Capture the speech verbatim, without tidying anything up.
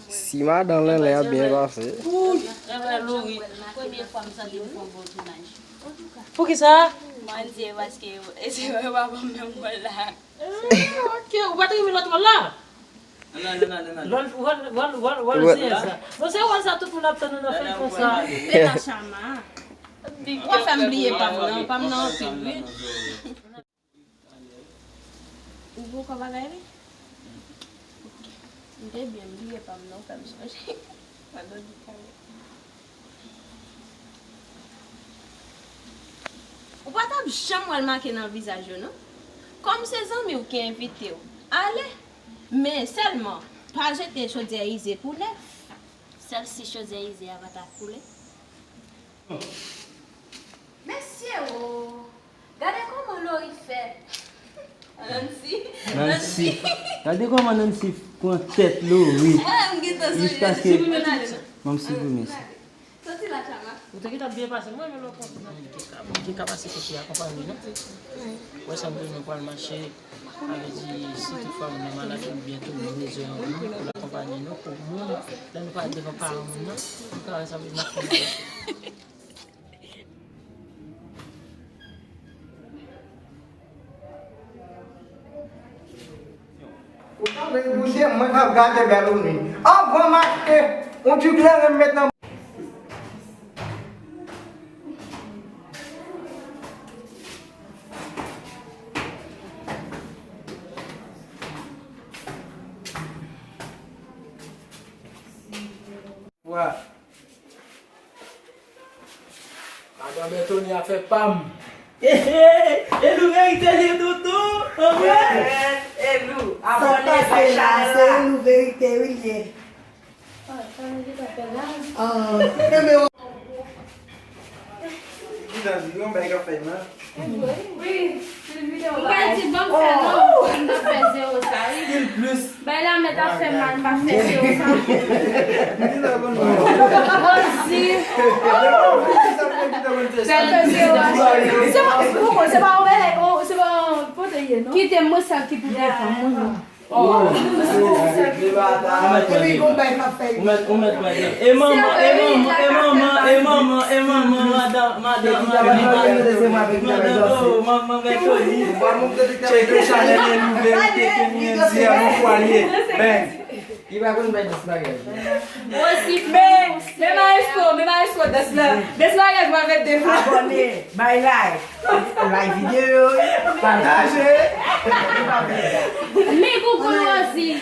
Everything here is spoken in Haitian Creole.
Si madan Lèlè ap byen pase. Premye fwa m santi m fè yon bon tounaj. Poukisa? Mwen di e paske e se yo pa ban m menm wòl la. Ok, ou pa t renmen lòt wòl la? Wòl, wòl, wòl, wòl, wòl, wòl, se sa. Bon, se wòl sa tout moun ap tann nan feyton sa. E la Chama. Ou pa fè m bliye pa m nan, pa m nan anpil, wi. Ou poko bagay li? Ok. M te byen bliye pa m nan, ou fè m sonje. Padon di pale. Ou pa t ap janm wè l make nan vizaj yo, non. Kòm se zanmi w ki envite w, ale. Men sèlman, pa jete chodyè ize pou nèf. Sèl si chodyè ize a pa ta koule. Mesye o! Gade kòman Lori fè. Nancy. Nancy. Gade kòman Nancy pran tèt Lori. Ah, m gentan sonje. Jiskaske. Manm siprimis. Soti la, Chama. Ou te gentan byen pase. Mwen, men lè w konfizyon, ki ka, ki ka pase kote akonpanye nou. Wè sa m bezwen pral mache. Sa vle di, si tout fwa moun nan malad oubyen tou moun bezwen yon moun pou l akonpanye nou, pou moun, lè nou pa devan paran moun nan, nou ka wè sa vle di n ap fè yon bagay. Ou ta vle bouche, mwen k ap gade bèl ou ni. Anvan m achte yon ti kleren m met nan. Wa. Madanm Anthony a fè pa m. Elou verite li toutou. Anmwey. Elou, abòne bay chanèl la. Se Elou verite wi li ye. Ah, enben. Ki jan di yon bagay k ap fèt la? Wi, Silvio. Ou pa di ban m fè non, m t ap fè zewo sa wi. Stil plis. Bay la mèt ap fè mal, m pa fè zewo sa. Osi. Fè zewo sa. Se pa, se pa yon bagay, se pa yon pote ye non. Kite m, mwen sèl ki pou defann mwen. Ou mèt, ou mèt, ou mèt, ou mèt, e manman, e manman, e manman, e manman, e manman, madan, madan, madan, madan, oh, manman Bètoni. Tcheke chanèl Elou verite ke nou di a yon fwa l ye. Bang. Li pa konn bay dis bagay. Osi, men, men maestro, men maestro, dans la, dans la, mwen avèk de fwa. Abòne, bay like. Like videyo, pataje. Mi Gougoul Rosie.